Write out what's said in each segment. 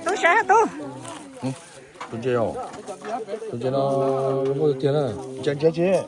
Tub saib tub. Tus ntses os, tus ntses no muaj tiag na. Ntses ntses tsis,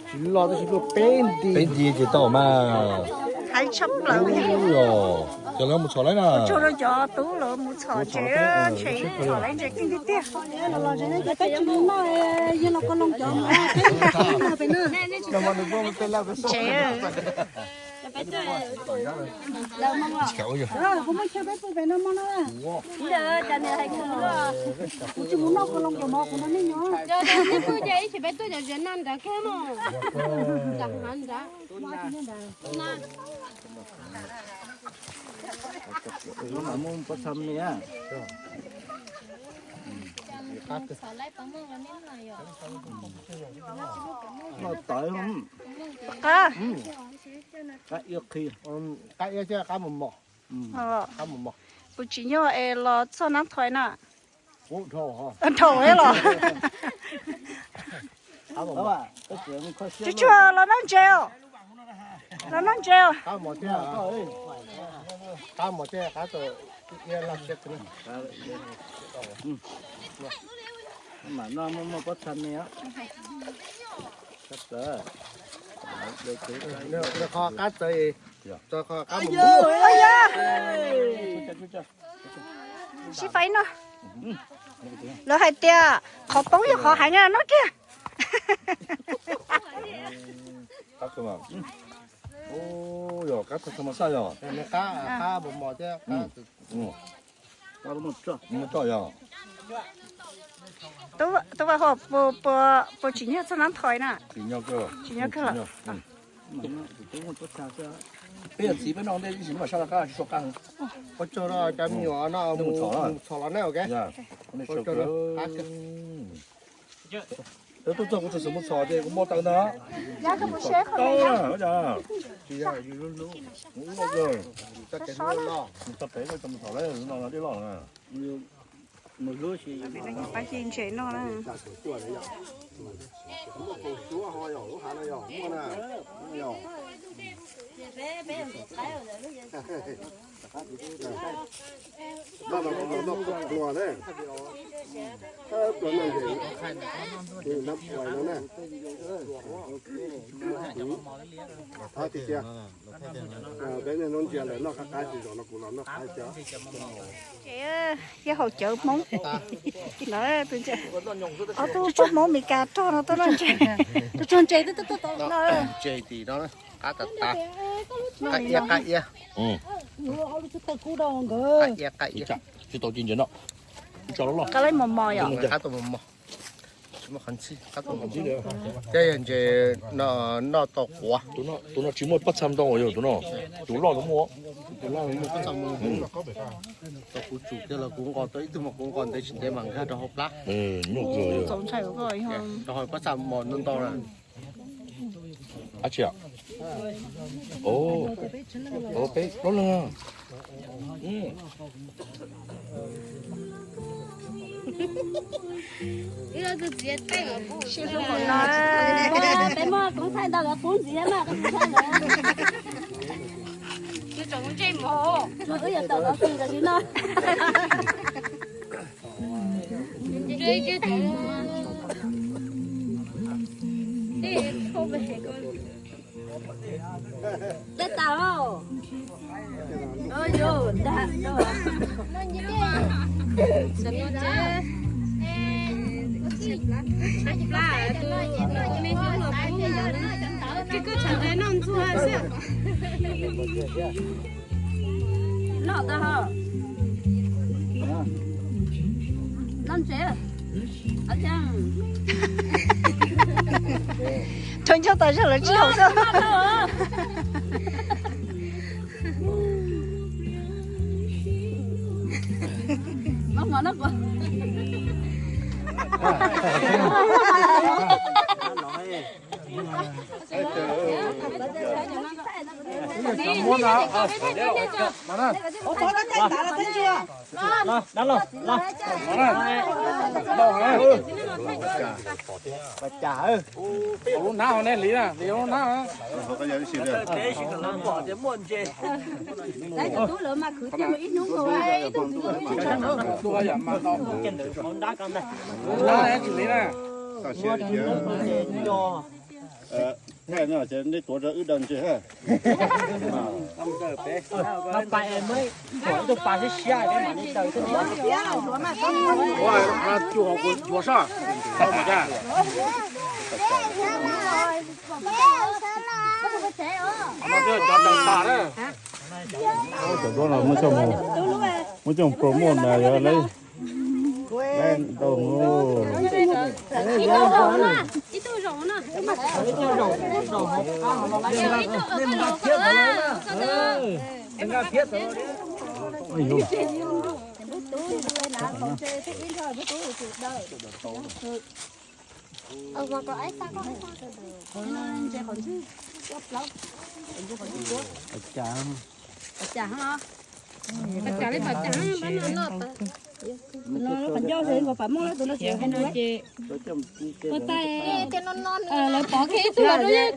tsis loj tab sis luaj peb nti, peb nti ces tau mas. Hais tshaj plaws li. Cov lawv mus txhom lawm na. Tsuag rau cov tub lawv mus txhom ntses, ntses txhom lawv ntses keej tiag tiag. Ntses. Qab iab thiab qab mos mos. Qab mos mos. Puas tsim nyog es los txog Nab Thoj na? Dhau thiab los? Tsuag tsuag los noj ntses os. Los noj ntses os. Qab mos thiab, qab mos thiab qab tau. Mas no muaj muaj pob txha me. Nws qhov qab txawv, qhov qab mos. Sib faib no. Lawv hais tias qhov poob yog qhov heev no kiag. Qab, qab mos mos thiab. Tub Vaj Huam, puas tsim nyog txog Nab Thoj na? Tsim nyog kawg los. Peb yog txiv peb noj ntej ib sim no mam sab laj qab tsis tshua qab. Ua tsaug rau cov me nyuam no mus txhom los na, ok. Ua tsaug. Peb tuaj txog kuv txog xwm mus txhom ces kuv muaj taw ntag. Tsis yog yus lub hlub. Mus txog pem koj txog mus txhom lawm no dej loj na. Pab ci ntses noj na. Peb niaj hnub ntsia lawv noj qab qab tsis zoo no kuv los noj qab cov. Ces yog haus cawv Hmoob. Tus ntses, ob tug poj Hmoob Meskas rog no tuaj noj ntses. Tus tsuag ntses twb tuaj tau no. Ntses tim no qab tas tas. Qab iab, qab iab. Qab iab, qab iab. Tsis tau ci ntses no. Qab mos mos yom. Qab tau mos mos. Tsis muaj qhov ntxhib, qab tau mos mos. Thiab yog ntses noj tau quav. Tus no tsis muaj pob txha ntau yog tus no. Tus loj no muaj. Tus loj no muaj pob txha ntau. Tau kuv tsum kiag los kuv nqos tau ib tug mas kuv nqos ntev tsis ntev mas nkag rau hauv plab. Txaus ntshai koj rau hauv pob txha mos ntau ntau na. Ab tsi, o, peb plaub leeg. Sib hlub mus no. Peb muaj koob thaij ntau lawv qub ntxiv mas koob thaij lawv. Wb yuav tawm los txog ntawm li no. Dej tas lauj. Ov, yog dag. Tam no ces tshaib plab, tus me hlub los kuj, ces koj tshav nqe noj ntxuag xwb. Noj tau ho. Noj ntses. Rau ncauj tas zog lawv tsis haum xwb. Muab no, no, no. Ua cas? Lub hnab ho nej hliv na, hliv lub hnab. Hnab tsis hliv na. Thaij no ces nej tuav rau wb daws ntses ha. Ua, cuag soj, tau mas cas. No twb cov daws tas na. Cov duab no muab coj mus, muab coj mus promote na, yog lawv, lawv ntau. Lawv pov kiag ib tug los rau Yeej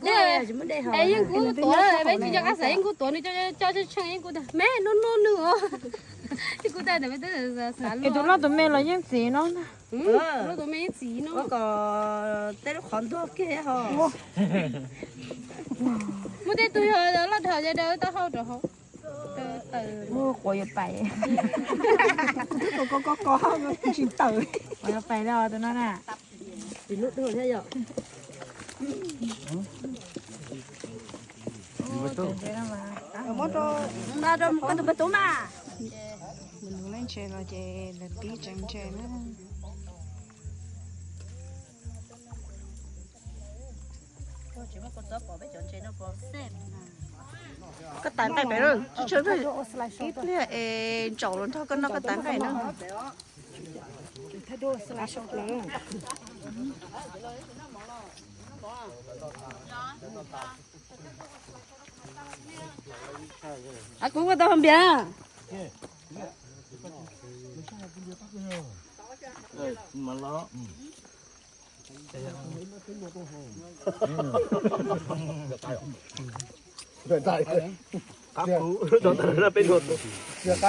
Kub, es Yeej Kub tuav, peb tsis nco qab xav, Yeej Kub tuav nws coj tshee tshee, Yeej Kub tias me no no nws os. Yeej Kub tias peb twb xav, es tus loj tus me los yeej txiv no na. Tus loj tus me yeej txiv no. Kom tej lub qhov ntuag kiag ho. Muaj tej tug yog loj dhau ces daws taub hau rau hauv. Ub, quav yuav pais. Ko ko ko ko tsis tawm. Quav yuav pais los tus no na. Ib lub dua thiab yom. Muab rau, nqa rau koj tus me tub mas. Nws leej tsev los ces lawv pib tsev ntses na. Koj tais nqaij pem, ib pliag es ntsaum los nrog koj noj koj tais nqaij na. Kuv ua tau hau npias. Qab peb nuam. Ces nej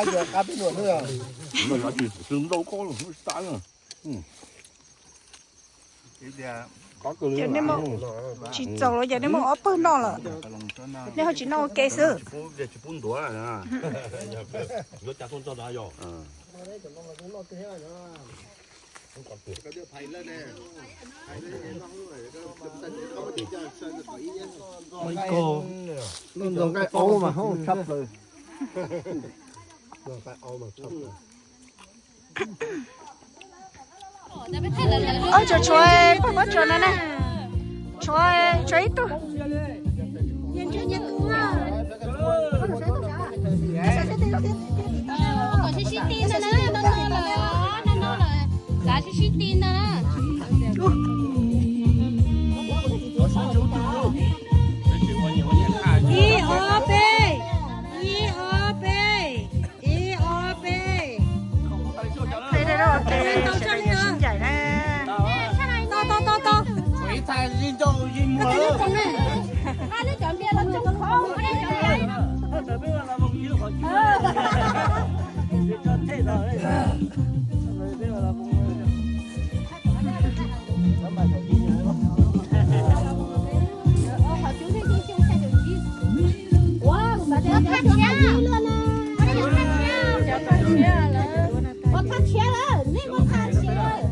tsis txaus los ces nej muab ob pawg noj lawm. Nej ho tsis noj ua ke xwb. Noj nqaij aub mas tshaj plaws. Ov, tshuav, tshuav poj pob tsuas no na. Tshuav, tshuav ib tug. Sib sib ti ntag na, no no lawm, no no lawm, xav sib sib ti ntag na. Ib ob peb, ib ob peb, ib ob peb. Peb rau tes sawv daws yuav sib ncaim na. Tau tau tau tau. Ua thaj tshiab lawm, nej ua thaj tshiab lawm.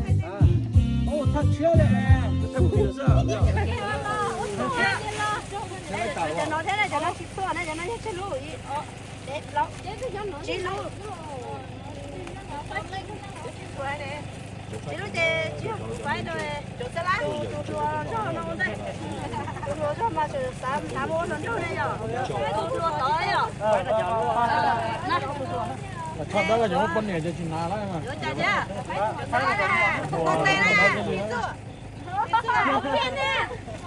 Cov no thiab, cov no tsis txhua na, cov no yog tsib lub, ib, ob, peb, plaub, tsib lub. Tsib lub ces tsis yog kuv faib rau, tus hluas zog no ua ntej. Tus hluas zog mas tseem xav hnav ua hluas nraug ne yom. Tus hluas tod yom. Tshaj dawb ces muab poj niam ces tsis hnav lawm. Yuav cas thiab? Ua tes na.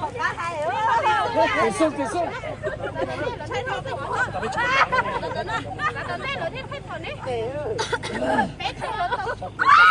Tes xwb, tes xwb. Peb tug los tau.